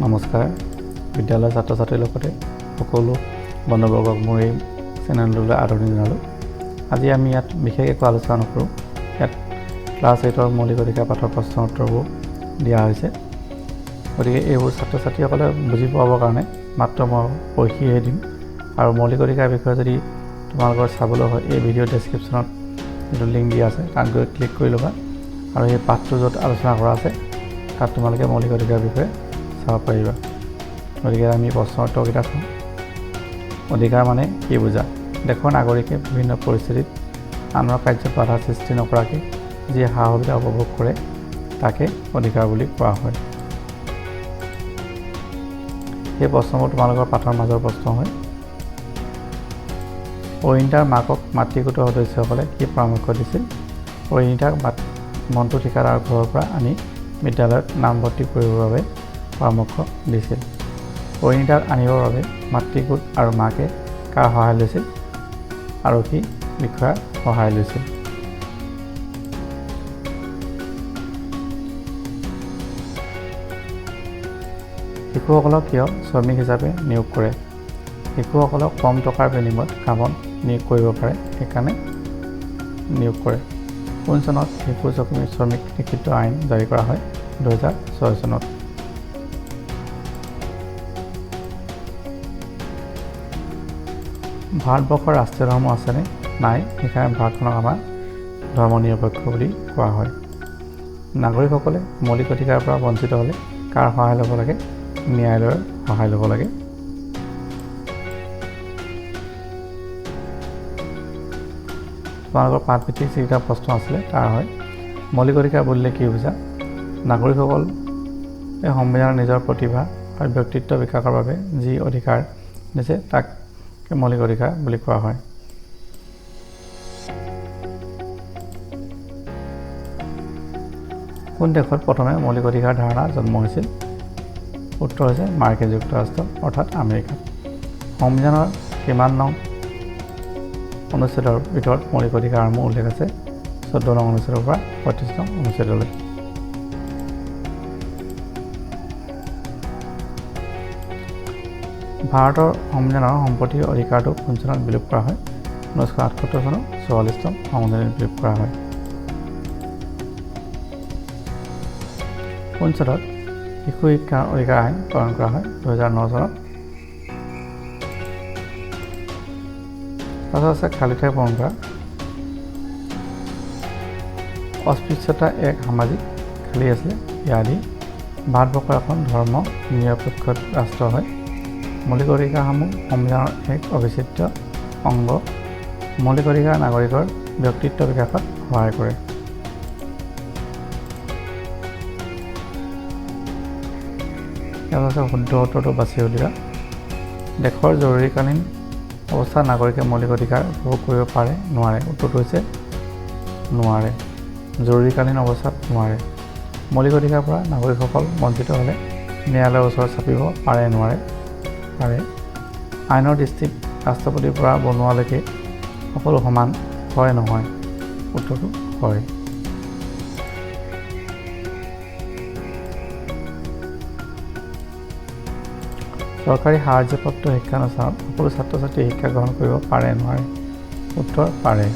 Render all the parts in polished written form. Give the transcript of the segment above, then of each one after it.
নমস্কাৰ বিদ্যালয়ৰ ছাত্ৰ ছাত্ৰীৰ লগতে সকলো বন্ধুবৰ্গক মোৰ এই চেনেলটোলৈ আদৰণি জনালোঁ। আজি আমি ইয়াত বিশেষ একো আলোচনা নকৰোঁ। ইয়াত ক্লাছ 8ৰ মৌলিক অধিকাৰ পাঠৰ প্ৰশ্ন উত্তৰবোৰ দিয়া হৈছে। গতিকে এইবোৰ ছাত্ৰ ছাত্ৰীসকলে বুজি পাবৰ কাৰণে মাত্ৰ মই পঢ়িহে দিম। আৰু মৌলিক অধিকাৰ বিষয়ে যদি তোমালোকৰ চাবলৈ হয়, এই ভিডিঅ' ডেছক্ৰিপশ্যনত যিটো লিংক দিয়া আছে তাত গৈ ক্লিক কৰি ল'বা আৰু এই পাঠটো য'ত আলোচনা কৰা আছে তাত তোমালোকে মৌলিক অধিকাৰৰ বিষয়ে চাব পাৰিবা। গতিকে আমি প্ৰশ্ন উত্তৰকেইটা চাওঁ। অধিকাৰ মানে কি বুজা? দেশৰ নাগৰিকে বিভিন্ন পৰিস্থিতিত আনৰ কাৰ্যত বাধা সৃষ্টি নকৰাকৈ যি সা সুবিধা উপভোগ কৰে তাকে অধিকাৰ বুলি কোৱা হয়। সেই প্ৰশ্নবোৰ তোমালোকৰ পাঠৰ মাজৰ প্ৰশ্ন হয়। পৰিণীতাৰ মাকক মাতৃগোটৰ সদস্যসকলে কি পৰামৰ্শ দিছিল? পৰিণীতাক মণ্টু ঠিকাদাৰৰ ঘৰৰ পৰা আনি বিদ্যালয়ত নামভৰ্তি কৰিবৰ বাবে পৰামৰ্শ দিছিল। পৰিণীতাক আনিবৰ বাবে মাতৃগোট আৰু মাকে কাৰ সহায় লৈছিল? আৰক্ষী বিষয়াৰ সহায় লৈছিল। শিশুসকলক কিয় শ্ৰমিক হিচাপে নিয়োগ কৰে? শিশুসকলক কম টকাৰ বিনিময়ত কামত নিয়োগ কৰিব পাৰে, সেইকাৰণে নিয়োগ কৰে। কোন চনত শিশু শ্ৰমিক নিষিদ্ধ আইন জাৰি কৰা হয়? 2006 চনত। ভাৰতবৰ্ষৰ ৰাষ্ট্ৰীয় ধৰ্ম আছেনে? নাই, সেইকাৰণে ভাৰতখনক আমাৰ ধৰ্ম নিৰপেক্ষ বুলি কোৱা হয়। নাগৰিকসকলে মৌলিক অধিকাৰৰ পৰা বঞ্চিত হ'লে কাৰ সহায় ল'ব লাগে? ন্যায়ালয়ৰ সহায় ল'ব লাগে। তোমালোকৰ পাঠভিত্তিক যিকেইটা প্ৰশ্ন আছিলে তাৰ হয়। মৌলিক অধিকাৰ বুলিলে কি বুজা? নাগৰিকসকল এই সংবিধানৰ নিজৰ প্ৰতিভা আৰু ব্যক্তিত্ব বিকাশৰ বাবে যি অধিকাৰ দিছে তাক মৌলিক অধিকাৰ বুলি কোৱা হয়। কোন দেশত প্ৰথমে মৌলিক অধিকাৰ ধাৰণা জন্ম হৈছিল? উত্তৰ হৈছে মাৰ্কিন যুক্তৰাষ্ট্ৰ অৰ্থাৎ আমেৰিকাত। সংবিধানৰ কিমান নং অনুচ্ছেদৰ ভিতৰত মৌলিক অধিকাৰসমূহ উল্লেখ আছে? 14 নং অনুচ্ছেদৰ পৰা 35 নং অনুচ্ছেদলৈ। ভাৰতৰ সংবিধানৰ সম্পত্তিৰ অধিকাৰটো কোন চনত বিলোপ কৰা হয়? 1978 চনৰ 44তম সংশোধনীত বিলোপ কৰা হয়। কোন চনত শিশু শিক্ষাৰ অধিকাৰ আইন প্ৰণয়ন কৰা হয়? 2009 চনত। তাৰপাছত আছে খালী ঠাই পূৰণ কৰা। অস্পৃশ্যতা এক সামাজিক খালী আছিলে ব্যাধি। ভাৰতবৰ্ষ এখন ধৰ্ম নিৰপেক্ষ ৰাষ্ট্ৰ হয়। মৌলিক অধিকাৰসমূহ সংবিধানৰ এক অবিচ্ছেদ্য অংগ। মৌলিক অধিকাৰ নাগৰিকৰ ব্যক্তিত্ব বিকাশত সহায় কৰে। ইয়াৰ পাছত শুদ্ধ উত্তৰটো বাছি উলিওৱা। দেশৰ জৰুৰীকালীন অৱস্থাত নাগৰিকে মৌলিক অধিকাৰ উপভোগ কৰিব পাৰে? নোৱাৰে। উত্তৰটো হৈছে নোৱাৰে। জৰুৰীকালীন অৱস্থাত নোৱাৰে। মৌলিক অধিকাৰৰ পৰা নাগৰিকসকল বঞ্চিত হ'লে ন্যায়ালয়ৰ ওচৰত চাপিব পাৰে? নোৱাৰে। পাৰে। আইনৰ দৃষ্টিত ৰাষ্ট্ৰপতিৰ পৰা বনোৱালৈকে সকলো সমান হয়? নহয়। উত্তৰটো হয়। চৰকাৰী সাহায্যপ্ৰাপ্ত শিক্ষানুষ্ঠানত সকলো ছাত্ৰ ছাত্ৰীয়ে শিক্ষা গ্ৰহণ কৰিব পাৰে? নোৱাৰে। উত্তৰ পাৰে।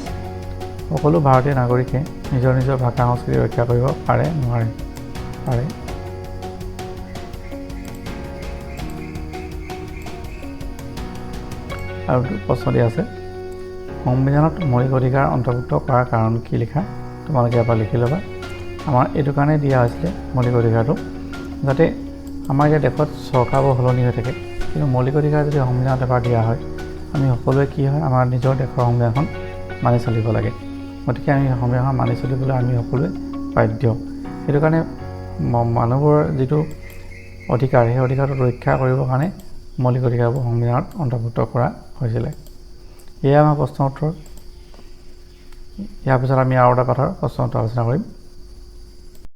সকলো ভাৰতীয় নাগৰিকে নিজৰ নিজৰ ভাষা সংস্কৃতি ৰক্ষা কৰিব পাৰে? নোৱাৰে। পাৰে। আৰু প্ৰশ্ন দিয়া আছে, সংবিধানত মৌলিক অধিকাৰ অন্তৰ্ভুক্ত কৰাৰ কাৰণ কি লিখা? তোমালোকে এবাৰ লিখি ল'বা। আমাৰ এইটো কাৰণে দিয়া হৈছিলে মৌলিক অধিকাৰটো, যাতে আমাৰ এতিয়া দেশত চৰকাৰবোৰ সলনি হৈ থাকে, কিন্তু মৌলিক অধিকাৰ যদি সংবিধানত এবাৰ দিয়া হয় আমি সকলোৱে কি হয় আমাৰ নিজৰ দেশৰ সংবিধানখন মানি চলিব লাগে। গতিকে আমি সংবিধানখন মানি চলিবলৈ আমি সকলোৱে বাধ্য। সেইটো কাৰণে মানুহবোৰৰ যিটো অধিকাৰ, সেই অধিকাৰটো ৰক্ষা কৰিবৰ কাৰণে মৌলিক অধিকাৰবোৰ সংবিধানত অন্তৰ্ভুক্ত কৰা হৈছিলে। এয়া আমাৰ প্ৰশ্ন উত্তৰ। ইয়াৰ পিছত আমি আৰু এটা পাঠৰ প্ৰশ্ন উত্তৰ আলোচনা কৰিম।